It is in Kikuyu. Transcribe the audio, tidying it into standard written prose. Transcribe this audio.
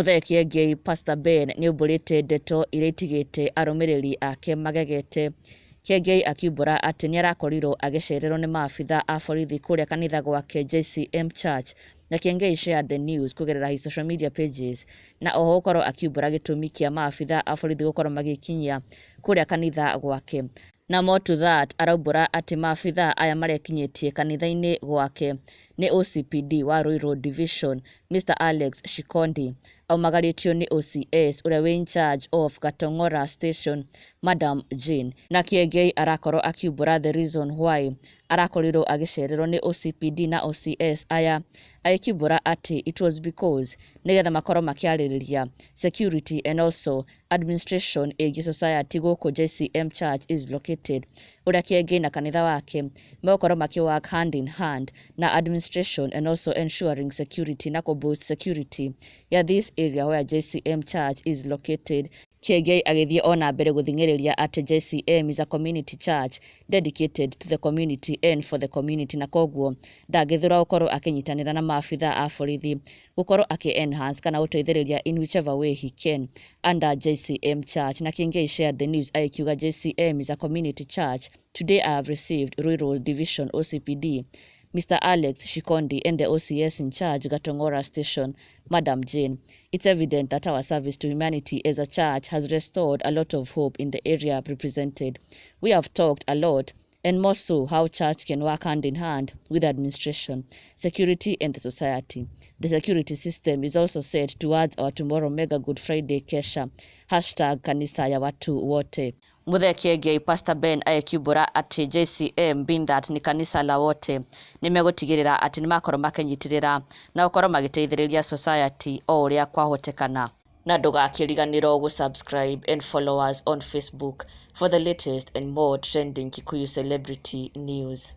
Muthee Kiengei, Pastor Ben nĩaumbũrĩte ndeto iria itigĩte arũmĩrĩri ake magegete. Kiengei akiumbũra atĩ nĩarakorirwo agĩcererwo nĩ maabitha a borithi kũrĩa kanitha gwake JCM Church, na Kiengei shared the news kũgerera his social media pages, na oho gũkorwo akiumbũra gĩtũmi kĩa maabitha a borithi gũkorwo magĩkinyia kũrĩa kanitha gwake. Na more to that, araumbũra atĩ maabitha aya marekinyĩtie kanitha-inĩ gwake nĩ OCPD wa Ruiru Division, Mr Alex Shikondi, aumagarĩtio nĩ OCS ũrĩa wĩ in charge of Gatong'ora Station, Madam Jane. Na Kiengei arakorwo akiumbũra the reason why arakorirwo agĩcererwo nĩ OCPD na OCS aya, agĩkiumbũra atĩ it was because nĩgetha makorwo makĩarĩrĩria security and also administration ĩgiĩ society gũkũ JCM Church is located, ũrĩa Kiengei na kanitha wake megũkorwo makĩ work hand in hand na administration and also ensuring security na kũ boost security ya this area where JCM Church is located. Kiengei agĩthiĩ ona mbere gũthing'ĩrĩria atĩ JCM is a community church dedicated to the community and for the community, na koguo ndangĩthũra gũkorwo akĩnyitanĩra na maabitha a borithi gũkorwo akĩ enhance kana gũteithĩrĩria in whichever way he can under JCM Church. Na Kiengei shared the news agĩkiuga, "JCM is a community church. Today I have received Ruiru Division OCPD Mr. Alex Shikondi and the OCS in charge, Gatongora Station, Madam Jane. It's evident that our service to humanity as a church has restored a lot of hope in the area represented. We have talked a lot, and more so how church can work hand in hand with administration, security and the society. The security system is also set towards our tomorrow mega Good Friday Kesha. #KanisaYaWatuWote." Muthee Kiengei, Pastor Ben, agĩkiumbũra atĩ JCM, being that ni kanisa la wote, nĩmegũtigĩrĩra atĩ nĩmakorwo makĩnyitĩrĩra na gũkorwo magĩteithĩrĩria society o ũrĩa kwahotekana. Na ndũgakĩriganĩrwo gũ-subscribe and follow us on Facebook for the latest and more trending Kikuyu celebrity news.